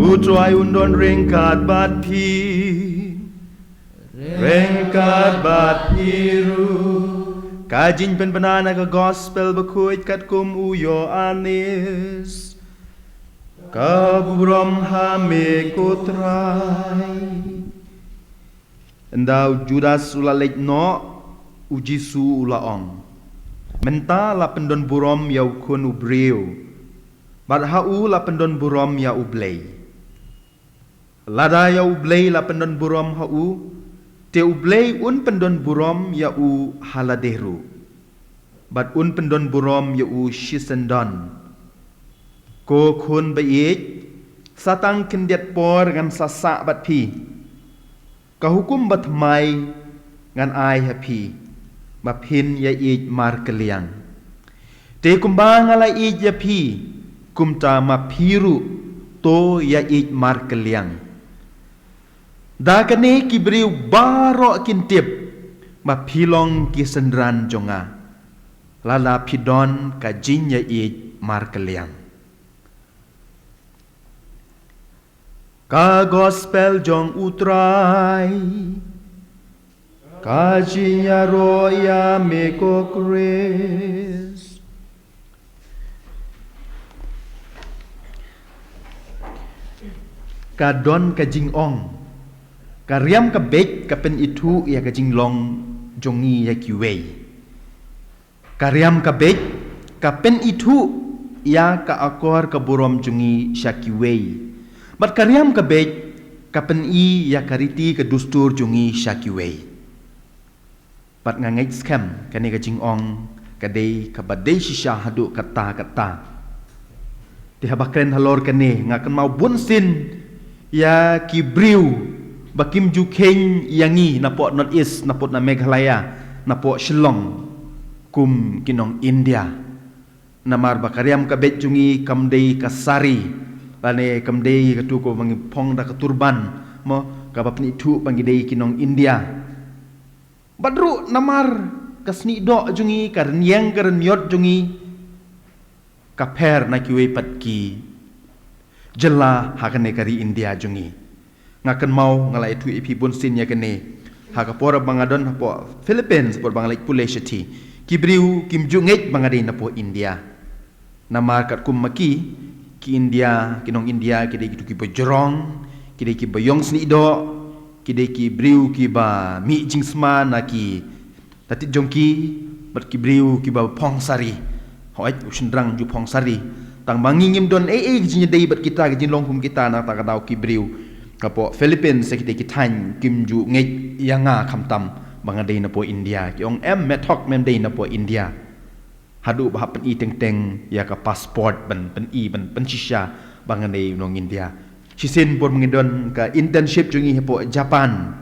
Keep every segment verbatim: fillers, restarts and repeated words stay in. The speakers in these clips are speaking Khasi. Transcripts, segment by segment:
U Trai un don ryngkat bad phi. Ryngkat bad phi ruh. Ka jingpynbna na ka gospel bakhuid katkum u Ïoannis. Ka burom ha me ko Trai. Ynda u Judas u la leit noh, u Jisu u la ong, mynta la pyndon burom ïa u Khun u briew, bad ha u la pyndon burom ïa u Blei. Lada ïa u Blei la pyndon burom ha u, te u Blei un pyndon burom ïa u ha lade ruh, bad un pyndon burom ïa u shisyndon. Ko khun ba ïeit, sa tang khyndiat por ngan sa sah bad phi. Ka hukum ba thymmai ngan ai ha phi, ba phin ïa ïeit markylliang. Te kumba nga la ïeit ïa phi, kumta ma phi ruh to ïa ïeit markylliang. Da kane ki briew baroh kin tip ba phi long ki synran jong nga, lada phi don ka jingïa ïeit markylliang. Ka gospel jong u Trai. Ka jingïaroh ïa me ko Khrist. Ka don ka jingong, ka riam ka beit ka pynithuh ïa ka jinglong jong ngi ïa kiwei. Ka riam ka beit ka pynithuh ïa ka akor ka burom jong ngi sha kiwei. Bad ka riam ka beit ka pyni ïa ka riti ka dustur jong ngi sha kiwei. Bad nga ngeit skhem kane ka jingong ka dei kaba dei shisha haduh katta katta. Te haba kren halor kane nga kynmaw bunsien ïa ki briew ba kim ju kheiñ ïa ngi napoh North East, napoh na Meghalaya, napoh Shillong, kum ki nong India. Namar ba ka riam ka beit jong ngi kam dei ka sari, lane kam dei katu kaba ngi phong da ka turban, mo, kaba pynithuh ba ngi dei ki nong India. Bad ruh namar ka snieh doh jong ngi, ka rynïeng ka rynïot jong ngi ka pher na kiwei pat ki jylla ha kane ka ri India jong ngi. Nga kynmaw nga la ïathuh ïa phi bunsien ïa kane ha ka por ba nga don hapoh Philippines, por ba nga leit pule shathie. Ki briew kim ju ngeit ba nga dei napoh India. Namar katkum ma ki, ki India, ki nong India, ki dei kitu kiba jrong, ki dei kiba ïong snieh doh, ki dei ki briew kiba mih jingsma na ki lynti jong ki, bad ki briew kiba phong sari. Hooid, u shynrang ju phong sari. Tang ba ngi ngim don ei ei ka jingïadei bad kita, ka jinglong kum kita, nangta ka daw ki briew hapoh Philippines, sa kita ki thaiñ, kim ju ngeit ïa nga khamtam ba nga dei napoh India. Ki ong em, me thok mem dei napoh India. Haduh ba hap pyni teng teng ïa ka passport, ban pyni, ban pynshisha ba nga dei u nong India. Shisien por ba ngi don ka internship jong ngi hapoh Japan.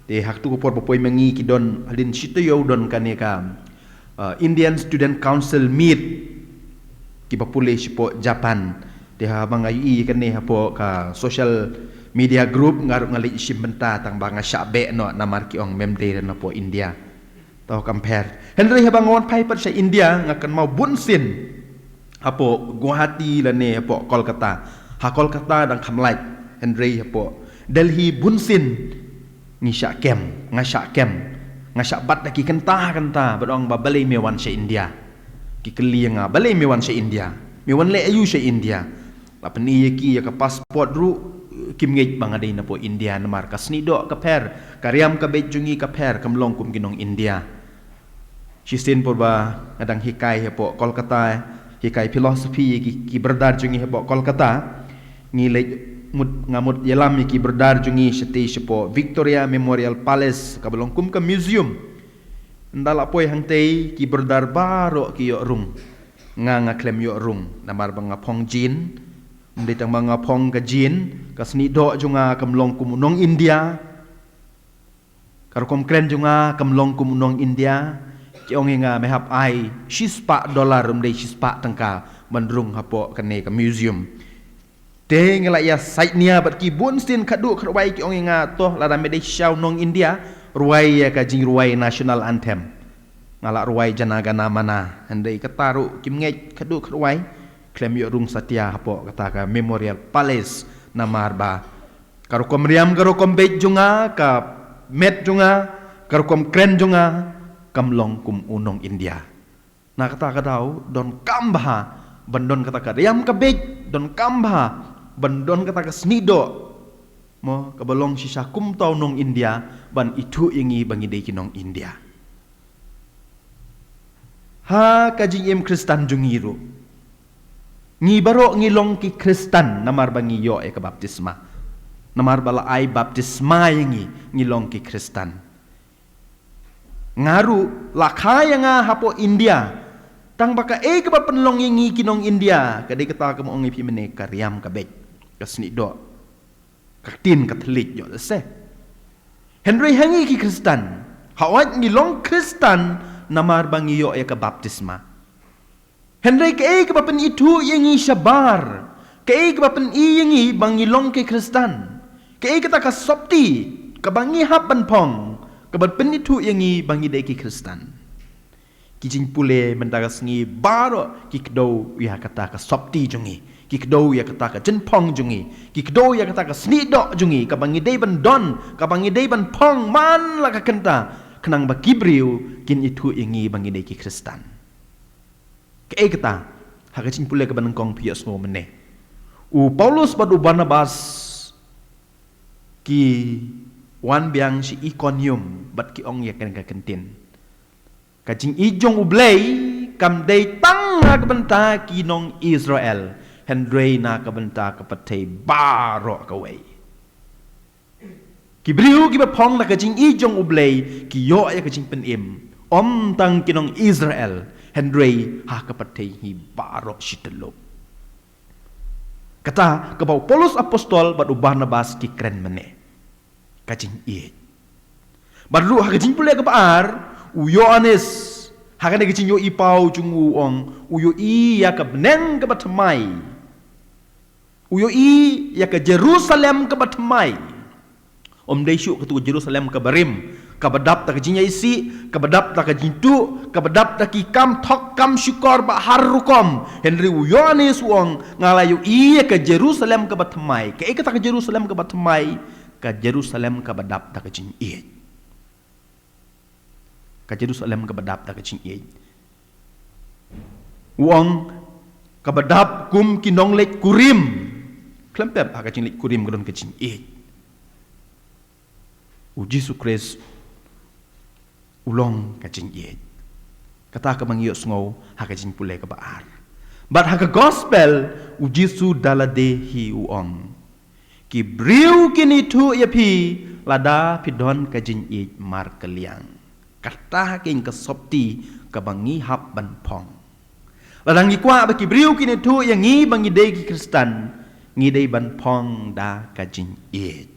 Te ha katu ka por ba poi ma ngi ki don hadien shi taïew don kane ka, uh, Indian Student Council meet, kiba pule shapoh Japan. Te haba nga ïohi kane hapoh ka social media group, nga ruh nga leit shim bynta, tang ba nga shah beh noh namar ki ong mem dei napoh India. To kam pher. Hynrei haba nga wan phai pat sha India, nga kynmaw bunsien hapoh Guwahati lane hapoh Kolkata. Ha Kolkata dang kham lait, hynrei hapoh Delhi bunsien ngi shah kem, nga shah kem, nga shah bat da ki kynta kynta, bad ong ba balei me wan sha India. Ki kylli ïa nga, balei me wan sha India, me wan leh aïu sha India. La pyni ïa ki ïa ka passport ruh, kim ngeit ba nga dei napoh India, namar ka snieh doh ka pher, ka riam ka beit jong ngi ka pher, kam long kum ki nong India. Shisien por ba nga dang hikai hapoh Kolkata, hikai philosophy ïa ki, ki brother jong ngi hapoh Kolkata, ngi leit mut, nga mut ïalam ïa ki brother jong ngi shathie shapoh Victoria Memorial Palace, kaba long kum ka museum. Ynda la poi hangtei, ki brother baroh ki ïoh rung. Nga, nga khlem ïoh rung namar ba nga phong jean. Ym dei tang ba nga phong ka jean, ka snieh doh jong nga kam long kum u nong India. Ka rukom kren jong nga kam long kum u nong India. Ki ong ïa nga, me hap ai shispah dollar, ym dei shispah tyngka, ban rung hapoh kane ka museum. Te nga la ïa sait nia bad ki bunsien, khatduh khatwai ki ong ïa nga, to lada me dei shisha u nong India, rwai ïa ka jingrwai national anthem. Nga la rwai Jana Gana Mana, hynrei kata ruh kim ngeit, khatduh khatwai khlem ïoh rung satia hapoh kata ka Memorial Palace. Namar ba ka rukom riam, ka rukom beit jong nga, ka met jong nga, ka rukom kren jong nga, kam long kum u nong India. Na kata ka daw, donkam bha ban don kata ka riam ka beit, donkam bha ban don kata ka snieh doh, mo, kaba long shisha kumta u nong India, ban ithuh ïa ngi ba ngi dei ki nong India. Ha ka jingim Khristan jong ngi ruh, ngi baroh ngi long ki Khristan namar ba ngi ïoh ïa ka baptisma. Namar ba la ai baptisma ïa ngi, ngi long ki Khristan. Nga ruh, la kha ïa nga hapoh India, tang ba kaei kaba pynlong ïa ngi ki nong India, ka dei kata kaba ong ïa phi mynne, ka riam ka beit, ka snieh doh, ka ktien Katholik, ïoh lehse. Hynrei ha ngi ki Khristan, hooid ngi long Khristan namar ba ngi ïoh ïa ka baptisma. Hynrei kaei kaba pynithuh ïa ngi shabar, kaei kaba pyni ïa ngi ba ngi long ki Khristan, kaei kata ka sopti kaba ngi hap ban phong, kaba pynithuh ïa ngi ba ngi dei ki Khristan? Ki jingpule mynta ka sngi baroh ki kdew ïa kata ka sopti jong ngi, ki kdew ïa kata ka jingphong jong ngi, ki kdew ïa kata ka snieh doh jong ngi, kaba ngi dei ban don, kaba ngi dei ban phong man la ka kynta, khnang ba ki briew kin ithuh ïa ngi ba ngi dei ki Khristan. Kaei kata? Ha ka jingpule kaba nyngkong phi ïohsngew mynne, u Paulus bad u Barnabas ki wan biang sha Ikonium bad ki ong ïa kane ka kyntien: Ka jingïeit jong U Blei kam dei tang na ka bynta ki nong Israel, hynrei na ka bynta ka pyrthei baroh kawei. Ki briew kiba phong na ka jingïeit jong U Blei ki ïoh ïa ka jingpynim, ym tang ki nong Israel, hynrei ha ka pyrthei hi baroh shi tyllup. Kata kaba u Paulus apostol bad u Barnabas ki kren mynne, ka jingïeit. Bad ruh ha ka jingpule kaba ar, u Ïoannis, ha kane ka jingïohi paw jong u, u ong, u ïohi ïa ka bneng kaba thymmai. U ïohi ïa ka Jerusalem kaba thymmai. Ym dei shuh katu ka Jerusalem kaba rim, kaba dap da ka jingïaisih, kaba dap da ka jingtuh, kaba dap da ki kam thok kam shukor ba har rukom. Hynrei u Ïoannis u ong, nga la ïohi ïa ka Jerusalem kaba thymmai. Kaei kata ka Jerusalem kaba thymmai? Ka Jerusalem kaba dap da ka jingïeit. Ka Jerusalem kaba dap da ka jingïeit. U ong, kaba dap kum ki nongleit kurim. Khlem pep ha ka jingleit kurim ka don ka jingïeit. U Jisu Khrist u long ka jingïeit. Kata kaba ngi ïohsngew ha ka jingpule kaba ar. Bad ha ka gospel, u Jisu da lade hi u ong, ki briew kin ithuh ïa phi lada phi don ka jingïeit markylliang. Kata keiñ ka sopti kaba ngi hap ban phong. Lada ngi kwah ba ki briew kin ithuh ïa ngi ba ngi dei ki Khristan, ngi dei ban phong da ka jingïeit.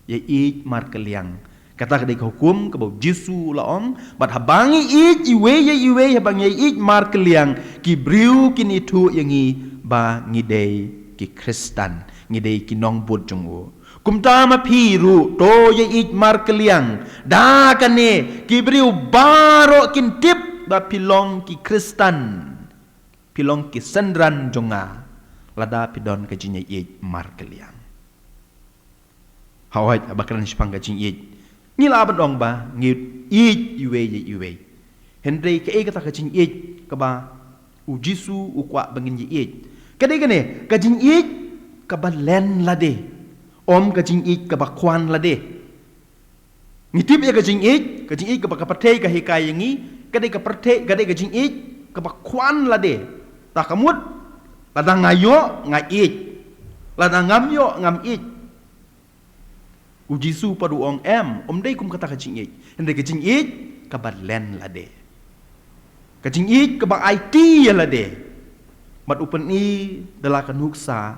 Ïa ïeit markylliang. Kata ka dei ka hukum kaba u Jisu u la ong, bad haba ngi ïeit iwei ïa iwei, haba ngi ïeit markylliang, ki briew kin ithuh ïa ngi ba ngi dei ki Khristan, ngi dei ki nongbud jong u. Kumta ma phi ruh, to ïa ïeit markylliang. Da kane, ki briew baroh kin tip ba phi long ki Khristan. Phi long ki synran jong nga, lada phi don ka jingïeit markylliang. Hooid, haba kren shaphang ka jingïeit, ngi lah ban ong ba ngi ïeit iwei ïa iwei. Hynrei kaei kata ka jingïeit kaba u Jisu u kwah ba ngin ïeit? Ka dei kane, ka jingïeit kaba len lade, ym ka jingïeit kaba khwan lade. Ngi tip ïa ka jingïeit, ka jingïeit kaba ka pyrthei ka hikai ïa ngi, ka dei ka pyrthei, ka dei ka jingïeit kaba khwan lade. Ta ka mut, lada nga ïoh, nga ïeit. Lada ngam ïoh, ngam ïeit. U Jisu pat u ong em, ym dei kum kata ka jingïeit. Hynrei ka jingïeit kaba len lade. Ka jingïeit kaba aiti ïa lade. Bad u pyni da la ka nuksa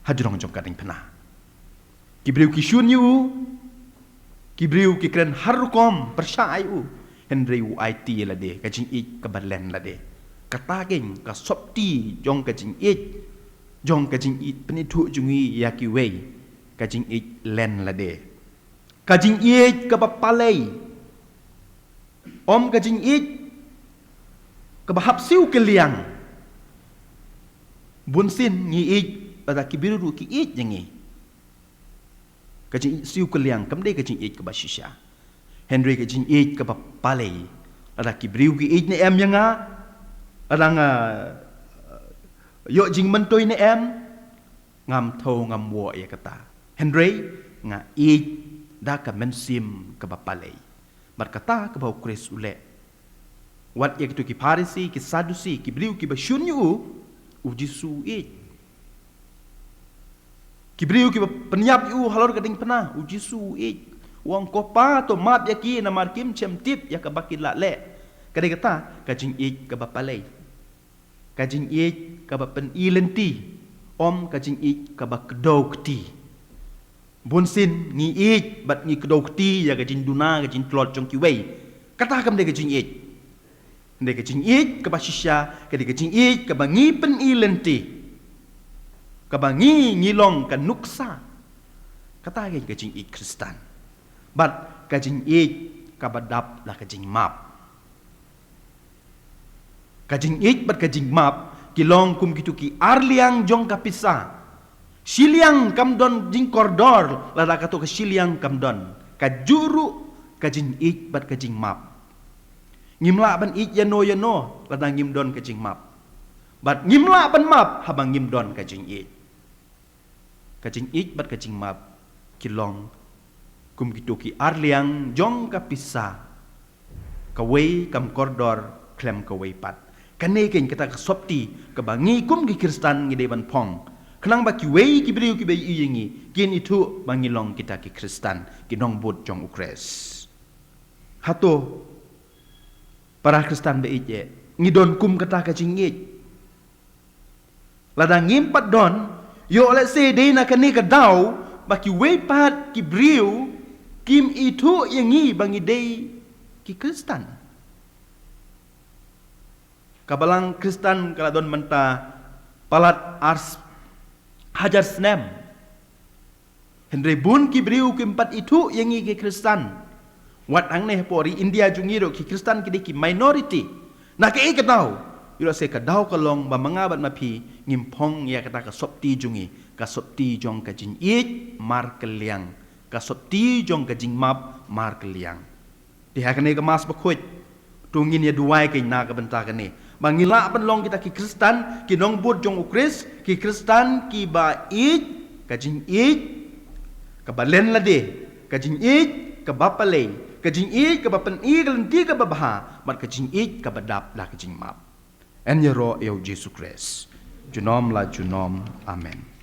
hajrong jong ka diengphna. Ki briew ki shun ïa u, ki briew ki kren har rukom pyrshah ïa u. Hynrei u aiti ïa lade, ka jingïeit kaba len lade. Kata keiñ ka sopti jong ka jingïeit, jong ka jingïeit pynithuh jong ngi ïa kiwei, ka jingïeit len lade. Ka jingïeit kaba palei. Ym ka jingïeit kaba hap siew kylliang. Bunsien ngi ïeit Lada ki briew ruh ki ïeit ïa ngi, ka jingsiew kylliang kam dei ka jingïeit kaba shisha. Hynrei ka jingïeit kaba palei. Lada ki briew ki ïeit ne em ïa nga, lada nga ïoh jingmyntoi ne em, ngam thew ngam woh ïa kata. Hynrei nga ïeit da ka mynsiem kaba palei. Bad kata kaba u Khrist u leh. Wat ïa kito ki Pharisi, ki Sadusi, ki briew kiba shun ïa u, u Jisu u ïeit. Ki briew kiba pynïap ïa u halor ka diengphna, u Jisu u ïeit. U ong, "Ko Pa, to map ïa ki namar kim shym tip ïa kaba ki la leh." Ka dei kata ka jingïeit kaba palei. Ka jingïeit kaba pyni lynti, ym ka jingïeit kaba kdew kti. Bunsien ngi ïeit bad ngi kdew kti ïa ka jingduna, ka jingtlot jong kiwei. Kata kam dei ka jingïeit. Dei ka jingïeit kaba shisha, ka dei ka jingïeit kaba ngi pyni lynti. Kaba ngi, ngi long ka nuksa. Kata ka jingïeit Khristan. Bad ka jingïeit kaba dap da ka jingmap. Ka jingïeit bad ka jingmap ki long kum kito ki arliang jong ka pisa. Shiliang kam don jingkordor lada kato ka shiliang kam don. Kajuh ruh ka jingïeit bad ka jingmap. Ngim lah ban ïeit ïano ïano lada ngim don ka jingmap. Bad ngim lah ban map haba ngim don ka jingïeit. Ka jingïeit bad ka jingmap ki long kum kito ki arliang jong ka pisa. Kawei kam kordor khlem kawei pat. Kane keiñ kata ka sopti kaba ngi kum ki Khristan ngi dei ban phong. Khnang ba kiwei ki briew kiba ïohi ïa ngi kin ithuh ba ngi long kita ki Khristan, ki nongbud jong u Khrist. Hato para Khristan ba ïeit, ngi don kum kata ka jingïeit? Lada ngim pat don, ïoh lehse dei na kane ka daw ba kiwei pat ki briew kim ithuh ïa ngi ba ngi dei ki Khristan. Ka balang Khristan ka la don mynta palat ar s-, hajar snem. Hynrei bun ki briew kim pat ithuh ïa ngi ki Khristan. Wat hangne hapoh ri India jong ngi ruh ki Khristan ki dei ki minority. Na kaei ka daw? Ïoh lehse ka daw ka long ba ma nga bad ma phi ngim phong ïa kata ka sopti jong ngi, ka sopti jong ka jingïeit markylliang, ka sopti jong ka jingmap markylliang. Te ha kane ka Mass Bakhuid, to ngin ïa duwai keiñ na ka bynta kane. Ba ngi lah ban long kita ki Khristan, ki nongbud jong u Khrist, ki Khristan kiba ïeit, ka jingïeit kaba len lade, ka jingïeit kaba palei, ka jingïeit kaba pyni ka lynti kaba bha, bad ka jingïeit kaba dap da ka jingmap. Yn ïaroh ïa u Jisu Khrist. Junom la junom. Amen.